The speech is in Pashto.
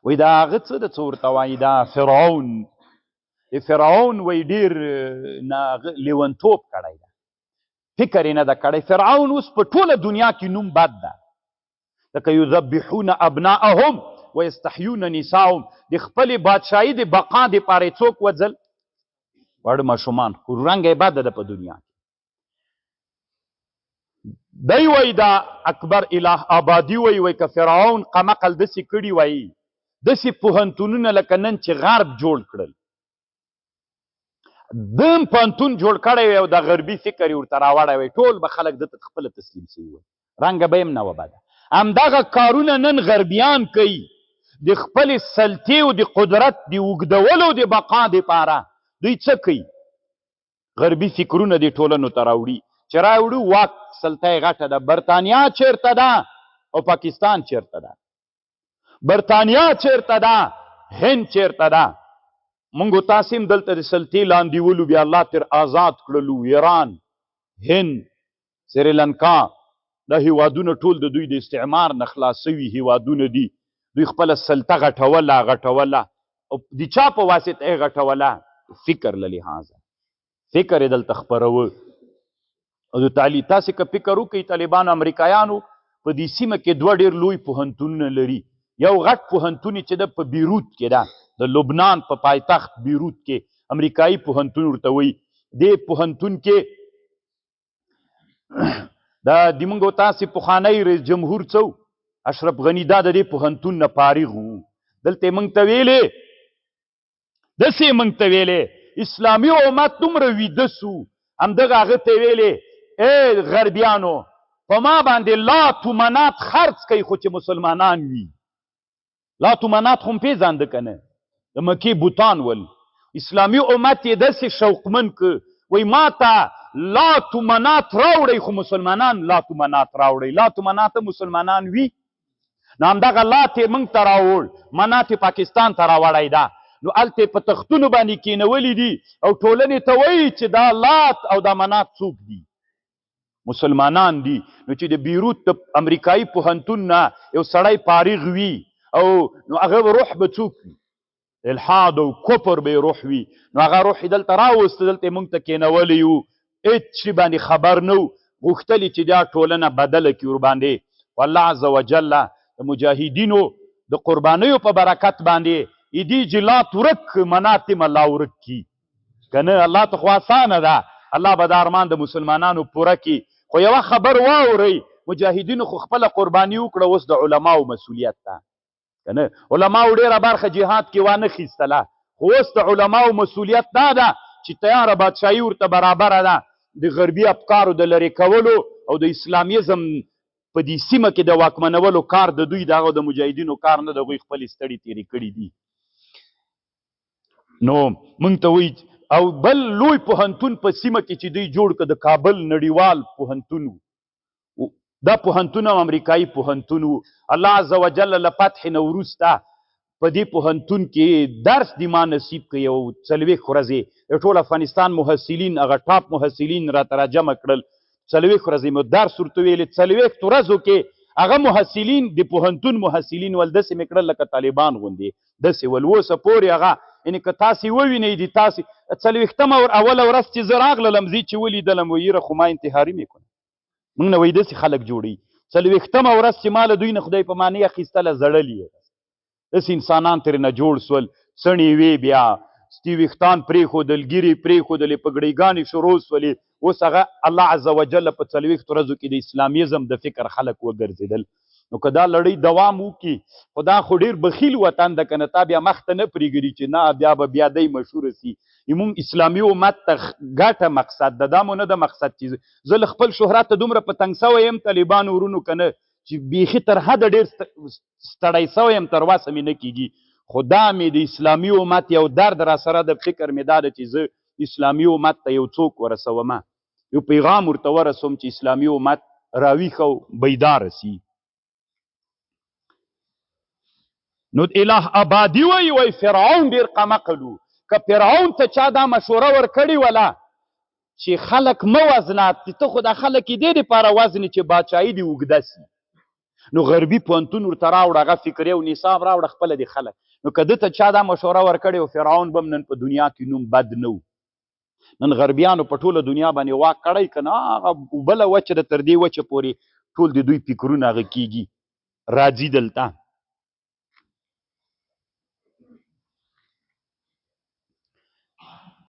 وای دا هغه څه د څه ورته وایي، دا فرعون، فرعون وای ډیر لیونتوب کړی ده، فکر یې نه ده کړی. فرعون اوس په ټوله دنیا کې نوم بد ده، لکه یذبحون ابناءهم ویستحیون نساهم، د خپلې بادشاهي د بقا دپاره یې څوک وځل؟ واړه ماشومان، خو رنګ یې بده ده په دنیا کې. دی وایي دا اکبر اله آبادي وایي، وایي که فرعون قمقل داسې کړي وایي، داسې پوهنتونونه لکه نن چې غرب جوړ کړل، دم پوهنتون جوړ کړی وی او د غربي فکر یې ورته راوړی وی، ټول به خلک ده ته خپله تسلیم سوي وی، رنګه به یې هم نه وه بده. همدغه کارونه نن غربیان کوي د خپلې سلطې او د قدرت د اوږدولو د بقا دپاره. دوی څه کوي؟ غربي فکرونه د ټولنو ته راوړي، چې راوړو واک سلطه یې غټه ده. برتانیا چېرته ده او پاکستان چېرته ده؟ برتانیا چېرته ده؟ هند چېرته ده؟ مونږ تاسې هم دلته د سلطې لاندې ولو، بیا الله تر آزاد کړلو. ایران، هند، سریلانکا، دا هیوادونه ټول د دوی د استعمار نه خلاص سوي هیوادونه دي. دوی خپله سلطه غټوله غټوله، او د چا په واسطه یې غټوله؟ فکر له لحاظه، فکر یې دلته خپروه. او د تعلیم تاسې که فکر وکړئ، طالبانو امریکایانو په دې سیمه کې دوه ډېر لوی پوهنتونونه لري. یو غټ پوهنتون چې ده په بیروت کې ده، د لبنان په پایتخت بیروت کې، امریکایي پوهنتون ورته وایي. دې پوهنتون کې دا د موږ او تاسې پخوانی رئیس جمهور څه و؟ اشرف غني، دا د دې پوهنتون نه فارغ و. دلته یې موږ ته ویلې، داسې یې موږ ته ویلې، اسلامي امت دومره ویده سو، همدغه هغه ته ویلې، ای غربیانو په ما باندې لات و منات خرڅ کوي، خو چې مسلمانان وي. لات و منات خو هم پېژانده که نه، د مکې بوتان ول. اسلامي امت یې داسې شوقمن که، وایي ما ته لات و منات راوړئ، خو مسلمانان لات و منات راوړئ. لات و منات مسلمانان وي. نو همدغه لات یې موږ ته راوړ، منات یې پاکستان ته راوړی ده. نو هلته یې په تختونو باندې کینولي دي او ټولنې ته وایي چې دا لات او دا منات څوک دي؟ مسلمانان دي. نو چې د بیروت د امریکایي پوهنتون نه یو سړی فارغ وي، او نو هغه روح به څوک وي؟ الحاد او کفر به روح وي. نو هغه روح یې دلته راوست، دلته یې موږ ته کینولی یو، هېڅ شي باندې خبر نه و، غوښتل یې چې دا ټولنه بدله کړي ورباندې. خو الله عز وجل د مجاهدینو د قربانیو په برکت باندې یې دې جلات ورک کړ، منات یې هم الله ورک کړي. که نه الله ته خو اسانه ده، الله به دا ارمان د مسلمانانو پوره کړي. خو یوه خبر واورئ، مجاهدینو خو خپله قرباني وکړه، اوس د علماو مسؤلیت ده. که نه علماو ډېره برخه جهاد کې وانه خیستله، خو اوس د علماو مسؤلیت دا ده چې تیاره بادشاهي ورته برابره ده، د غربي افکارو د لرې کولو او د اسلامیزم په دې سیمه کې د واکمنولو کار د دوی د هغو د مجاهدینو کار نه د هغوی خپلې ستړې تېرې کړې دي. نو موږ ته وایي، او بل لوی پوهنتون په سیمه کې چې دوی جوړ کړ، د کابل نړیوال پوهنتون و. دا پوهنتون هم امریکایي پوهنتون و. الله عز وجل له فتح نه وروسته په دې پوهنتون کې درس دی ما نصیب کړ، یو 40 ورځې د ټول افغانستان محصلین، هغه ټاپ محصلین راته راجمع کړل. 40 ورځې مو درس ورته ویلې. 40 ورځو کې هغه محصلین د پوهنتون محصلین ول، داسې مې کړل لکه طالبان غوندې داسې ول. اوسه پورې هغه، یعنې که تاسې ووینئ د تاسې څلوېښتمه اوله ورځ چې زه راغللم، زه چې ولیدلم وایي یره خو ما انتحاري مې کړه، موږ نه وایي داسې خلک جوړوي. 40مه ورځ چې ما له دوی نه خدای په معنی اخیستله، زړل یې، داسې انسانان ترېنه جوړ سول. څڼې وې، بیا ستي ویښتان پرېښودل، ږیرې پرېښودلې، پګړیګانې شروع سولې. اوس هغه الله عز وجل په 40 ورځو کې د اسلامیزم د فکر خلک وګرځېدل. نو که دا لړۍ دوام وکړي، خو دا خو ډېر بخیل وطن ده، که نه تا بیا مخته نه پرېږدي چې نه بیا به بیا دی مشهور سي. موږ اسلامي امت ته ګټه مقصد ده، دا مو نه ده مقصد چې زه له خپل شهرته دومره په تنګ سوی یم طالبانو ورونو، که نه چې بیخي تر حده ډېر ستړی سوی یم، تر وسه مې نه کېږي. خو دا مې د اسلامي امت یو درد را سره د فکر مې دا ده چې زه اسلامي امت ته یو څوک ورسوم، یو پیغام ورته ورسوم چې اسلامي امت راویښ او بیدار سي. نو اله آبادی وایي، وایي فرعون ډېر قمقل و. که فرعون ته چا دا مشوره ورکړې وله چې خلک مه وزنه، ته خو دا خلک یې دې دپاره وزنې چې باچایي دې اوږده سي، نو غربي پوهنتون ورته راوړه، هغه فکري او نصاب راوړه خپله دې خلک. نو که ده ته چا دا مشوره ورکړې او فرعون به هم نن په دنیا کې نوم بد نه و. نن غربیانو په ټوله دنیا باندې واک کړی که نه، هغه بله وچه ده، تر دې وچه پورې ټول د دوی فکرونه هغه کېږي، راځي دلته.